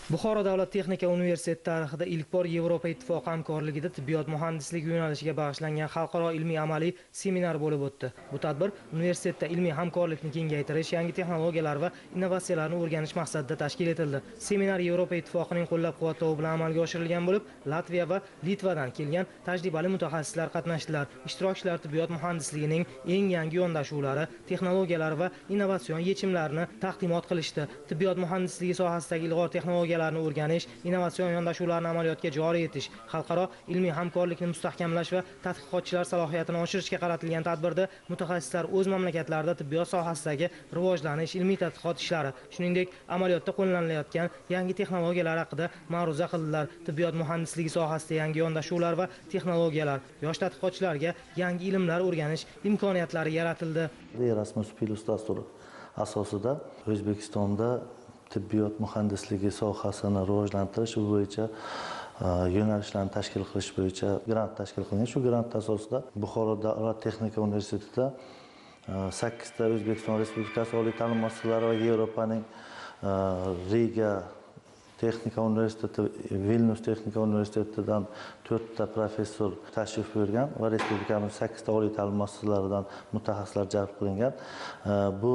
Buxoro davlat texnika universiteti tarixida ilk bor Yevropa Ittifoqi hamkorligida tibbiyot muhandisligi yo'nalishiga bag'ishlangan xalqaro ilmiy-amaliy seminar bo'lib o'tdi. Bu tadbir universitetda ilmiy hamkorlikni kengaytirish, yangi texnologiyalar va innovatsiyalarni o'rganish maqsadida tashkil etildi. Seminar Yevropa Ittifoqining qo'llab-quvvatlovi bilan amalga oshirilgan bo'lib, Latviya va Litvadan kelgan tajribali mutaxassislar qatnashdilar. Ishtirokchilar tibbiyot muhandisligining eng yangi yondashuvlari, texnologiyalari va innovatsion yechimlarini taqdimot qilishdi. Tibbiyot muhandisligi sohasidagi ilg'or texnologiyalar o'rganish, innovatsion yondashuvlarni amaliyotga joriy etish, xalqaro ilmiy hamkorlikni mustahkamlash va tadqiqotchilar salohiyatini oshirishga qaratilgan tadbirda mutaxassislar o'z mamlakatlarida tibbiyot sohasidagi rivojlanish, ilmiy tadqiqot ishlari, shuningdek, amaliyotda qo'llanilayotgan yangi texnologiyalar haqida ma'ruza qildilar. Tibbiyot muhandisligi sohasida yangi yondashuvlar va texnologiyalar, yosh tadqiqotchilarga yangi ilmlar o'rganish imkoniyatlari yaratildi. Erasmus Plus dasturi asosida O'zbekistonda tibbiyot muhandisligi sohasini rivojlantirish bo'yicha yo'nalishlarni tashkil qilish bo'yicha grant tashkil qilingan. Shu grant asosida Buxoro davlat texnika universitetida 8 ta O'zbekiston Respublikasi oliy ta'lim muassasalari va Yevropaning Riga texnika universiteti, Vilnius texnika universitetidan 4 ta professor tashrif buyurgan va respublikamiz 8 ta oliy ta'lim muassasalaridan mutaxassislar jalb qilingan. Bu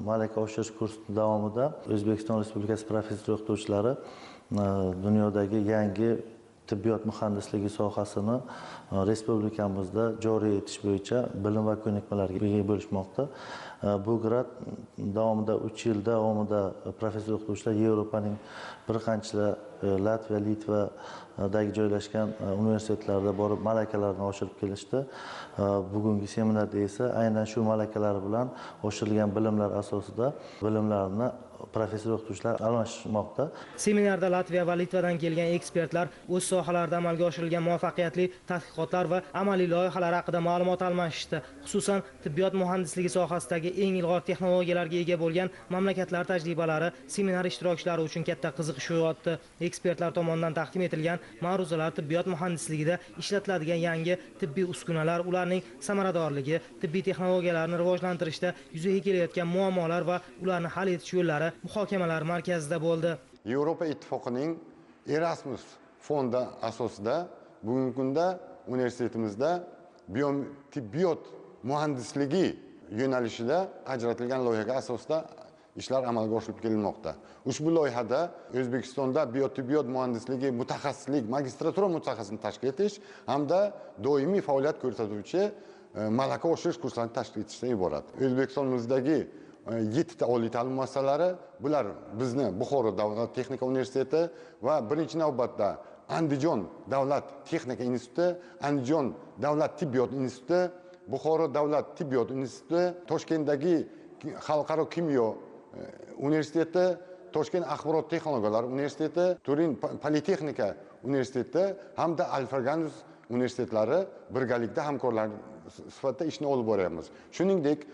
malaka oshirish kursi davomida O'zbekiston Respublikasi professor o'qituvchilari dunyodagi yangi tibbiyot muhandisligi sohasini respublikamizda joriy etish bo'yicha bilim va ko'nikmalarga ega bo'lishmoqda. Bu grant davomida 3 yil davomida professor o'qituvchilar Yevropaning bir qancha Latviya, Litvadagi joylashgan universitetlarda borib malakalarini oshirib kelishdi. Bugungi seminarda esa aynan shu malakalar bilan oshirilgan bilimlar asosida bilimlarni professor o'qituvchilar almashmoqda. Seminarda Latviya va Litvadan kelgan ekspertlar o'z sohalarida amalga oshirilgan muvaffaqiyatli tadqiqotlar va amaliy loyihalar haqida ma'lumot almashishdi. Xususan, tibbiyot muhandisligi sohasidagi eng ilg'or texnologiyalarga ega bo'lgan mamlakatlar tajribalari seminar ishtirokchilari uchun katta qiziqish uyg'otdi. Ekspertlar tomonidan taqdim etilgan ma'ruzalar tibbiyot muhandisligida ishlatiladigan yangi tibbiy uskunalar, ularning samaradorligi, tibbiy texnologiyalarni rivojlantirishda yuzaga kelayotgan muammolar va ularni hal etish yo'llari muhokamalar markazida bo'ldi. Yevropa Ittifoqining Erasmus fondi asosida bugungi kunda universitetimizda tibbiyot muhandisligi yo'nalishida ajratilgan loyihaga asosida ishlar amalga oshirib kelinmoqda. Ushbu loyihada O'zbekistonda biotibbiyot muhandisligi mutaxassislik magistratura mutaxassisini tashkil etish hamda doimiy faoliyat ko'rsatuvchi malaka oshirish kurslarini tashkil etishdan iborat. O'zbekistonimizdagi 7 ta oliy ta'lim muassasalari, bular bizni Buxoro davlat texnika universiteti va birinchi navbatda Andijon davlat texnika instituti, Andijon davlat tibbiyot instituti, Buxoro davlat tibbiyot instituti, Toshkentdagi xalqaro kimyo universiteti, Toshkent axborot texnologiyalari universiteti, Turin politexnika universiteti hamda Alfraganus universitetlari birgalikda hamkorlar sifatida ishni olib boryapmiz. Shuningdek,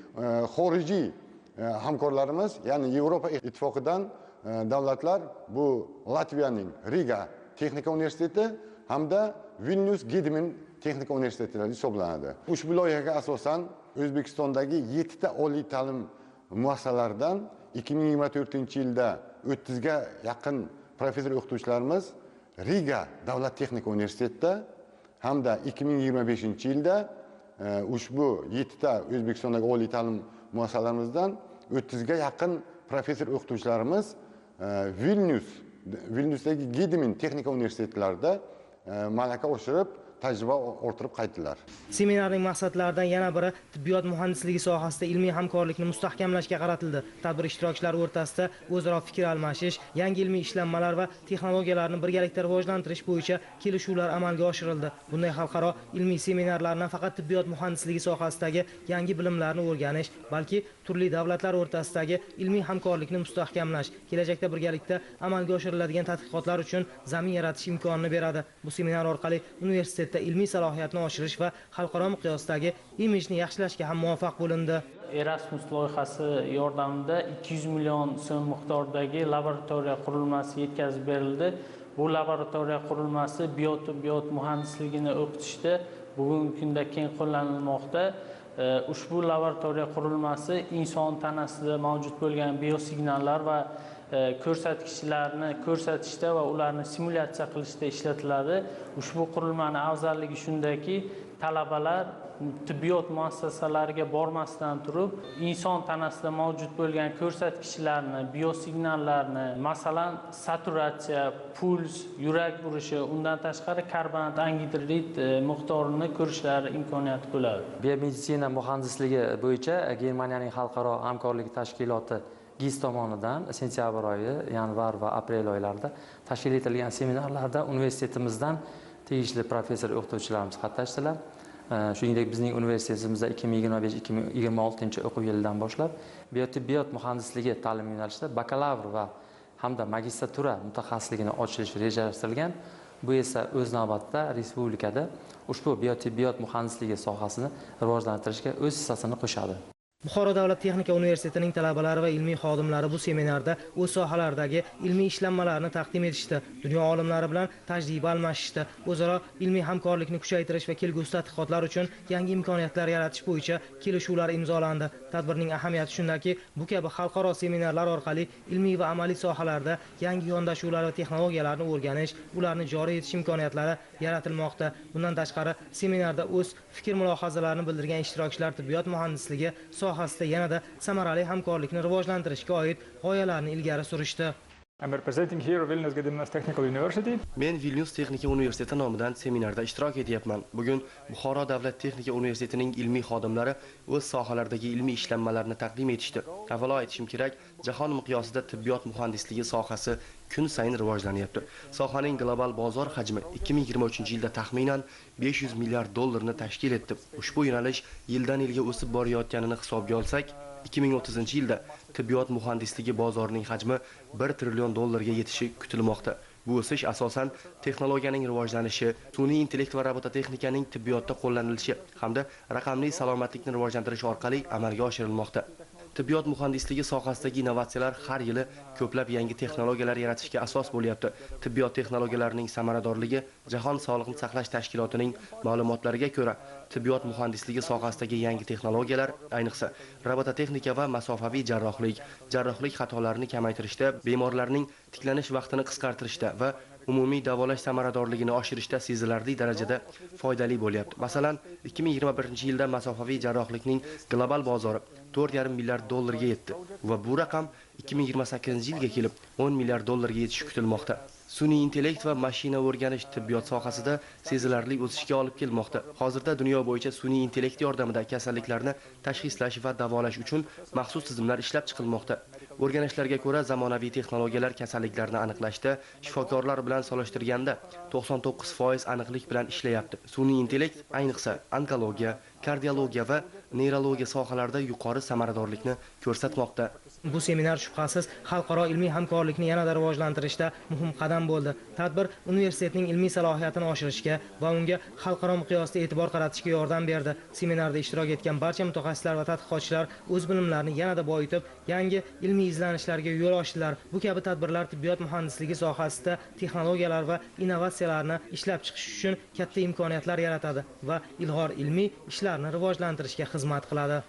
xorijiy hamkorlarimiz, ya'ni Yevropa Ittifoqidan davlatlar, bu Latviyaning Riga texnika universiteti hamda Vilnius Gedimin texnika universitetlari hisoblanadi. Ushbu loyihaga asosan O'zbekistondagi 7 ta oliy ta'lim muassasalaridan 2024-yilda 30 ga yaqin professor o'qituvchilarimiz Riga davlat texnika universitetida hamda 2025-yilda ushbu 7 ta O'zbekistondagi oliy ta'lim muassasalarimizdan 30 ga yaqin professor o'qituvchilarimiz Vilniusdagi Gedimin texnika universitetlarida malaka oshirib, tajriba orttirib qaytdilar. Seminarning maqsadlaridan yana biri tibbiyot muhandisligi sohasida ilmiy hamkorlikni mustahkamlashga qaratildi. Tadbir ishtirokchilari o'rtasida o'zaro fikr almashish, yangi ilmiy ishlanmalar va texnologiyalarni birgalikda rivojlantirish bo'yicha kelishuvlar amalga oshirildi. Bunday xalqaro ilmiy seminarlar nafaqat tibbiyot muhandisligi sohasidagi yangi bilimlarni o'rganish, balki turli davlatlar o'rtasidagi ilmiy hamkorlikni mustahkamlash, kelajakda birgalikda amalga oshiriladigan tadqiqotlar uchun zamin yaratish imkonini beradi. Bu seminar orqali universitet ilmiy salohiyatni oshirish va xalqaro miqyosdagi imijni yaxshilashga ham muvaffaq bo'lindi. Erasmus loyihasi yordamida 200 million so'm miqdoridagi laboratoriya qurilmasi yetkazib berildi. Bu laboratoriya qurilmasi biotibbiyot muhandisligini o'qitishda bugungi kunda keng qo'llanilmoqda. Ushbu laboratoriya qurilmasi inson tanasida mavjud bo'lgan biosignallar va ko'rsatkichlarni ko'rsatishda va ularni simulyatsiya qilishda ishlatiladi. Ushbu qurilmani afzalligi shundaki, talabalar tibbiyot muassasalariga bormasdan turib, inson tanasida mavjud bo'lgan ko'rsatkichlarni, biosignallarni, masalan, saturatsiya, puls, yurak urishi, undan tashqari karbonat angidrid miqdorini ko'rishlari imkoniyati bo'ladi. Biomeditsina muhandisligi bo'yicha Germaniyaning xalqaro hamkorlik tashkiloti GIZ tomonidan sentyabr oyi, yanvar va aprel oylarida tashkil etilgan seminarlarda universitetimizdan tegishli professor o'qituvchilarimiz qatnashdilar. Shuningdek, bizning universitetimizda 2025-2026 o'quv yilidan boshlab biotibbiyot muhandisligi ta'lim yo'nalishida bakalavr va hamda magistratura mutaxassisligini ochilishi rejalashtirilgan. Bu esa o'z navbatida respublikada ushbu biotibbiyot muhandisligi sohasini rivojlantirishga o'z hissasini qo'shadi. Buxoro davlat texnika universitetining talabalari va ilmiy xodimlari bu seminarda o'z sohalaridagi ilmiy ishlanmalarni taqdim etishdi, dunyo olimlari bilan tajriba almashishdi, o'zaro ilmiy hamkorlikni kuchaytirish va kelgusi tadqiqotlar uchun yangi imkoniyatlar yaratish bo'yicha kelishuvlar imzolandi. Tadbirning ahamiyati shundaki, bu kabi xalqaro seminarlar orqali ilmiy va amaliy sohalarda yangi yondashuvlar va texnologiyalarni o'rganish, ularni joriy etish imkoniyatlari yaratilmoqda. Bundan tashqari, seminarda o'z fikr mulohazalarini bildirgan ishtirokchilar tibbiyot muhandisligi sohasida yanada samarali hamkorlikni rivojlantirishga oid g'oyalarni ilgari surishdi. I'm representing here Vilnius Gediminas Technical University. Men Vilnius Texnika universiteti nomidan seminarda ishtirok etyapman. Bugun Buxoro davlat texnika universitetining ilmiy xodimlari o'z sohalaridagi ilmiy ishlanmalarni taqdim etishdi. Avvalo aytishim kerak, jahon miqyosida tibbiyot muhandisligi sohasi kun sayin rivojlanyapti. Sohaning global bozor hajmi 2023-yilda taxminan 500 milliard dollarni tashkil etdi. Ushbu yo'nalish yildan yilga o'sib borayotganini hisobga olsak, 2030-yilda tibbiyot muhandisligi bozorining hajmi 1 trillion dollarga yetishi kutilmoqda. Bu o'sish asosan texnologiyaning rivojlanishi, sun'iy intellekt va robototexnikaning tibbiyotda qo'llanilishi hamda raqamli salomatlikni rivojlantirish orqali amalga oshirilmoqda. Tibbiyot muhandisligi sohasidagi innovatsiyalar har yili ko'plab yangi texnologiyalar yaratishga asos bo'lyapti. Tibbiyot texnologiyalarining samaradorligi Jahon sog'liqni saqlash tashkilotining ma'lumotlariga ko'ra, tibbiyot muhandisligi sohasidagi yangi texnologiyalar, ayniqsa robototexnika va masofaviy jarrohlik, jarrohlik xatolarini kamaytirishda, bemorlarning tiklanish vaqtini qisqartirishda va umumiy davolash samaradorligini oshirishda sezilarli darajada foydali bo'lyapti. Masalan, 2021-yilda masofaviy jarrohlikning global bozori 4,5 milliard dollarga yetdi va bu raqam 2028-yilga kelib 10 milliard dollarga yetishi kutilmoqda. Sun'iy intellekt va mashina o'rganish tibbiyot sohasida sezilarli o'sishga olib kelmoqda. Hozirda dunyo bo'yicha sun'iy intellekt yordamida kasalliklarni tashxislash va davolash uchun maxsus tizimlar ishlab chiqilmoqda. O'rganishlarga ko'ra, zamonaviy texnologiyalar kasalliklarni aniqlashda shifokorlar bilan solishtirganda 99% aniqlik bilan ishlayapti. Sun'iy intellekt ayniqsa onkologiya, kardiologiya va neyrologiya sohalarida yuqori samaradorlikni ko'rsatmoqda. Bu seminar shubhasiz xalqaro ilmiy hamkorlikni yanada rivojlantirishda muhim qadam bo'ldi. Tadbir universitetning ilmiy salohiyatini oshirishga va unga xalqaro miqyosda e'tibor qaratishga yordam berdi. Seminarda ishtirok etgan barcha mutaxassislar va tadqiqotchilar o'z bilimlarini yanada boyitib, yangi ilmiy izlanishlarga yo'l ochdilar. Bu kabi tadbirlar tibbiyot muhandisligi sohasida texnologiyalar va innovatsiyalarni ishlab chiqish uchun katta imkoniyatlar yaratadi va ilg'or ilmiy ishlarni rivojlantirishga xizmat qiladi.